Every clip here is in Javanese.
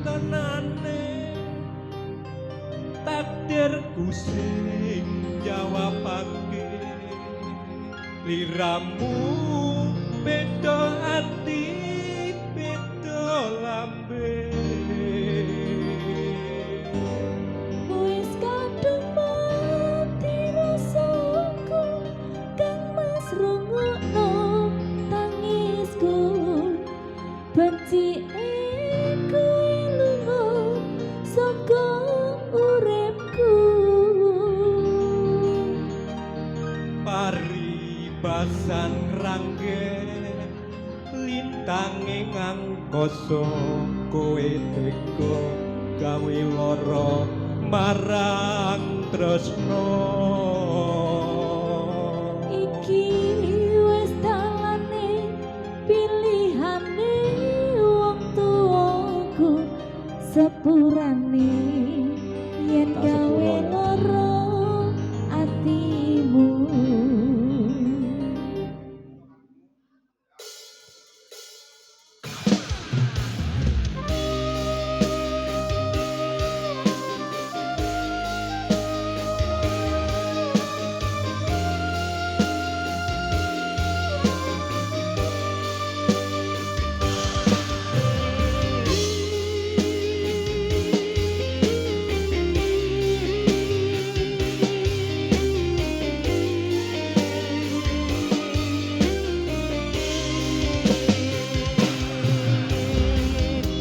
Tenane takdirku sing jawabake, liramu beda ati beda lambe. Wis kadung mati rasaku, Kang Mas, rungokno tangisku. Becike kowe lunga saka uripku. Paribasan rangge lintange ngangkasa, kowe tega gawe lara marang tresno. Iki wis dalane pilihane wong tuaku, sepurane yen Tak gawe sepuro ya. lara atimu.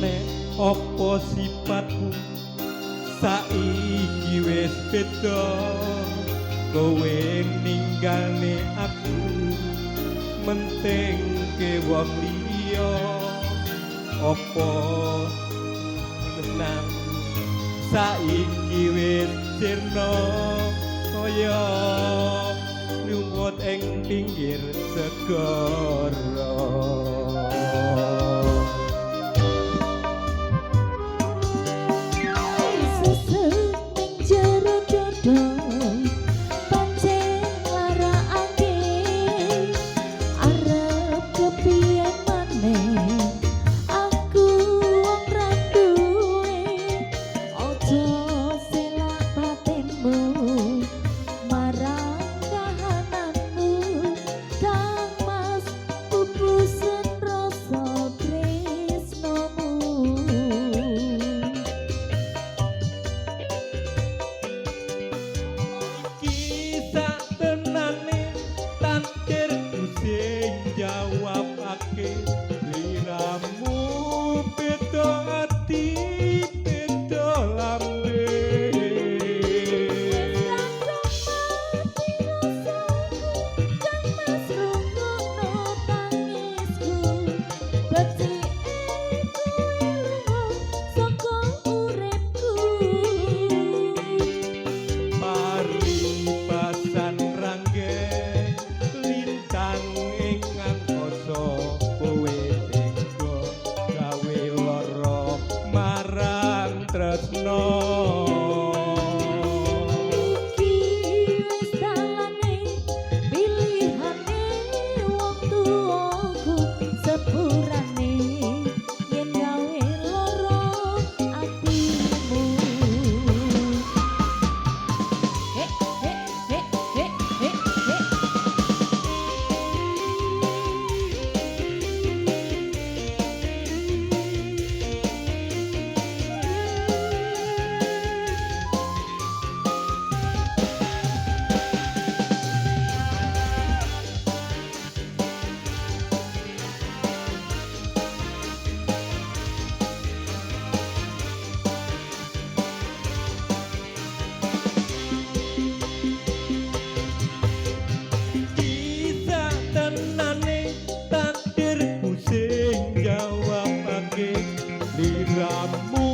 Nek apa sifatmu saiki wis beda, kowe ninggalne aku mentingke wong liya. Apa tenan saiki wis sirna kaya lumut ing pinggir segara? Sesek ning jero dada pancen larakake, arep kepiye maneh aku wong ra duwe. Aja selak batinmu marang kahananmu, Kang Mas, pupusen rasa tresnomu. Kisah tenane takdirku sing jawabake, liramu beda ati beda lambe. Wis kadung mati rasaku, Kang Mas, rungokno tangisku. Becike kowe lunga saka uripku. Paribasan rangge lintang ing angkasa, kowe tega gawe lara marang tresno. Iki wis dalane pilihane wong tuaku, sepurane yen gawe lara atimu. He he he he he he. Kisah tenane takdirku sing jawabake, liramu